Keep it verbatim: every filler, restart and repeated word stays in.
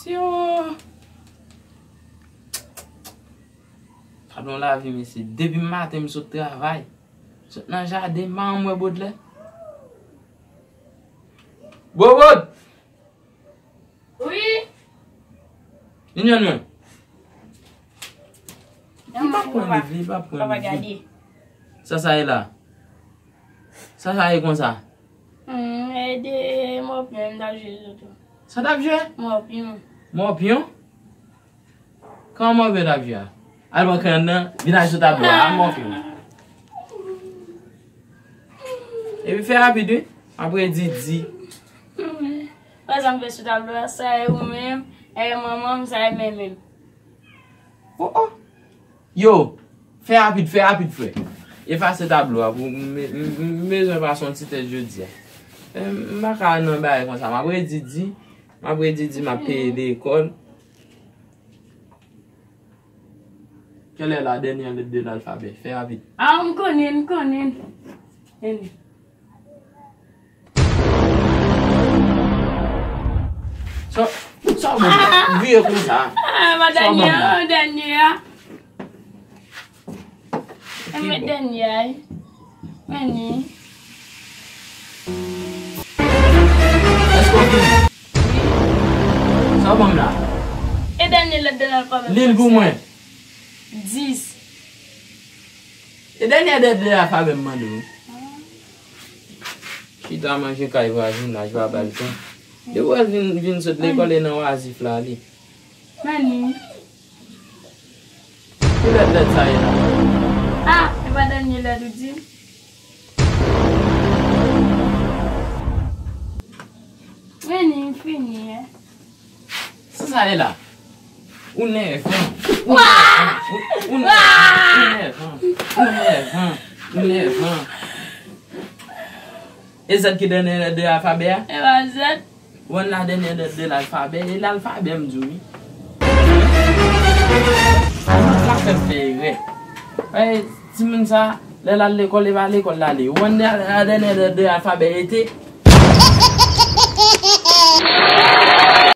Yo. Gad yon lavi, mesye. Depi maten, m sot travay. Sot nan jaden, m pa janm wè Baudelaire. Bobot! Wi. Vin jwenn mwen. Li pa pran liv, li pa pran liv. Sa sa ye la? Sa sa ye konsa? Hmm, e de mòpyon m t ap jwe sou tou. Sa t ap jwe? Mòpyon. Mòpyon? Kòman mòpyon t ap jwe a? Al pran kran nan, vin al sou tablo a, a mòpyon. Epi fè rapid wi, apre di di. Wè sa m fè sou tablo a, sa e ou menm, e manman m, sa e menm menm. Oh, oh. Yo, fè rapid, fè rapid, frè. Efase tablo a pou m, m, m, m bezwen pase yon ti tès jodi a. Eh, m pa ka nan bagay konsa. M ap redi di, m ap redi di m ap peye lekòl. Kèlè la dènyè lèt de lalfabè? Fè rapid. Ah, m konnen, m konnen. Vini. Sa, sa w ban m la? Vire konsa. Ah, sa w ban m la? Dènyè a, dènyè a. Mwen dènyè a. Meni. Èske w fini? Sa w ban m la? E dènyè lèt de lalfabè fransè. Li l pou mwen. Dis. E dènyè lèt de lalfabè m mande w. Chita manje kay vwazinaj pa ba l tan. Depi w wè l vin, vin sot lekòl e nan wazif la li. Meni. Ki lèt lèt sa ye la? Ah, e pa dènyè lèt ou di? Meni, m fini, eh. Sa sa ye la? Ou nèvan. Ou nèvan. Ou, ou nèvan. Ou nèvan. Ou nèvan. Ou nèvan. E zèt ki dènyè lèt de alfabè a? E pa zèt. Ou wè la dènyè lèt de lalfabè, e lalfabè m di w wi. Ou la fè m fè erè. Wè, timoun sa, lè l al lekòl, e pa lekòl l ale. Ou wè la dènyè lèt de alfabè e te.